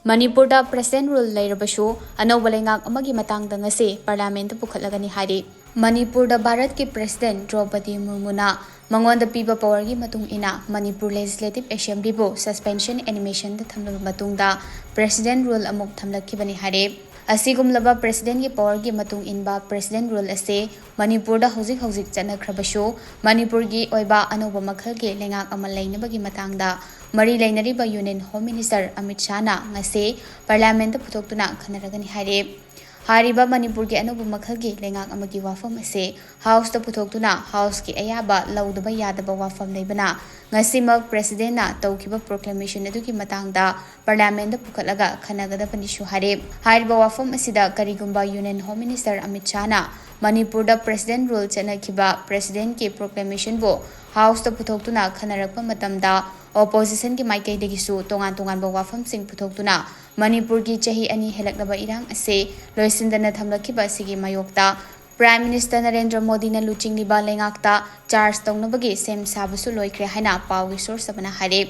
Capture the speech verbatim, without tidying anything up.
ꯃꯅꯤꯄꯨꯔꯗ President Rule ꯂꯩꯔꯕꯁꯨ ꯑꯅꯧꯕ ꯂꯩꯉꯥꯛ ꯑꯃꯒꯤ ꯃꯇꯥꯡꯗ ꯉꯁꯤ Parliamentꯇ ꯄꯨꯈꯠꯂꯒꯅꯤ ꯍꯥꯏꯔꯤ꯫ ꯃꯅꯤꯄꯨꯔꯗ ꯚꯥꯔꯠꯀꯤ President ꯗ꯭ꯔꯧꯄꯗꯤ ꯃꯨꯔꯃꯨꯅ ꯃꯉꯣꯟꯗ ꯄꯤꯕ powerꯒꯤ ꯃꯇꯨꯡ ꯏꯟꯅ ꯃꯅꯤꯄꯨꯔ Legislative Assemblyꯕꯨ suspension animationꯗ ꯊꯝꯂꯕ ꯃꯇꯨꯡꯗ President Rule ꯑꯃꯨꯛ ꯊꯝꯂꯛꯈꯤꯕꯅꯤ ꯍꯥꯏꯔꯦ꯫ ꯑꯁꯤꯒꯨꯝꯂꯕ Presidentꯀꯤ powerꯒꯤ ꯃꯇꯨꯡ ꯏꯟꯕ President Rule ꯑꯁꯤ ꯃꯅꯤꯄꯨꯔꯗ ꯍꯧꯖꯤꯛ ꯍꯧꯖꯤꯛ ꯆꯠꯅꯈ꯭ꯔꯕꯁꯨ, ꯃꯅꯤꯄꯨꯔꯒꯤ ꯑꯣꯏꯕ ꯑꯅꯧꯕ ꯃꯈꯜꯒꯤ ꯂꯩꯉꯥꯛ ꯑꯃ ꯂꯩꯅꯕꯒꯤ ꯃꯇꯥꯡꯗ ꯃꯔꯤ ꯂꯩꯅꯔꯤꯕ Union Home Minister ꯑꯃꯤꯠ ꯁꯥꯍꯅ ꯉꯁꯤ Parliamentꯇ ꯄꯨꯊꯣꯛꯇꯨꯅ ꯈꯟꯅꯔꯒꯅꯤ ꯍꯥꯏꯔꯦ꯫ ꯍꯥꯏꯔꯤꯕ ꯃꯅꯤꯄꯨꯔꯒꯤ ꯑꯅꯧꯕ ꯃꯈꯜꯒꯤ ꯂꯩꯉꯥꯛ ꯑꯃꯒꯤ ꯋꯥꯐꯝ ꯑꯁꯤ Houseꯇ ꯄꯨꯊꯣꯛꯇꯨꯅ Houseꯀꯤ ꯑꯌꯥꯕ ꯂꯧꯗꯕ ꯌꯥꯗꯕ ꯋꯥꯐꯝ ꯂꯩꯕꯅ, ꯉꯁꯤꯃꯛ Presidentꯅ ꯇꯧꯈꯤꯕ proclamation ꯑꯗꯨꯒꯤ ꯃꯇꯥꯡꯗ Parliamentꯇ ꯄꯨꯈꯠꯂꯒ ꯈꯟꯅꯒꯗꯕꯅꯤꯁꯨ ꯍꯥꯏꯔꯦ꯫ ꯍꯥꯏꯔꯤꯕ ꯋꯥꯐꯝ ꯑꯁꯤꯗ ꯀꯔꯤꯒꯨꯝꯕ Union Home Minister ꯑꯃꯤꯠ ꯁꯥꯍꯅ ꯃꯅꯤꯄꯨꯔꯗ President Rule ꯆꯠꯅꯈꯤꯕ Presidentꯀꯤ proclamationꯕꯨ Houseꯇ ꯄꯨꯊꯣꯛꯇꯨꯅ ꯈꯟꯅꯔꯛꯄ ꯃꯇꯝꯗ, oppositionꯒꯤ ꯃꯥꯏꯀꯩꯗꯒꯤꯁꯨ ꯇꯣꯉꯥꯟ ꯇꯣꯉꯥꯟꯕ ꯋꯥꯐꯝꯁꯤꯡ ꯄꯨꯊꯣꯛꯇꯨꯅ ꯃꯅꯤꯄꯨꯔꯒꯤ ꯆꯍꯤ ꯑꯅꯤ ꯍꯦꯜꯂꯛꯂꯕ ꯏꯔꯥꯡ ꯑꯁꯤ ꯂꯣꯏꯁꯤꯟꯗꯅ ꯊꯝꯂꯛꯈꯤꯕ ꯑꯁꯤꯒꯤ ꯃꯥꯌꯣꯛꯇ Prime Minister ꯅꯔꯦꯟꯗ꯭ꯔ ꯃꯣꯗꯤꯅ ꯂꯨꯆꯤꯡꯂꯤꯕ ꯂꯩꯉꯥꯛꯇ charge ꯇꯧꯅꯕꯒꯤ ꯁꯦꯝ ꯁꯥꯕꯁꯨ ꯂꯣꯏꯈ꯭ꯔꯦ ꯍꯥꯏꯅ ꯄꯥꯎꯒꯤ source ꯑꯃꯅ ꯍꯥꯏꯔꯦ꯫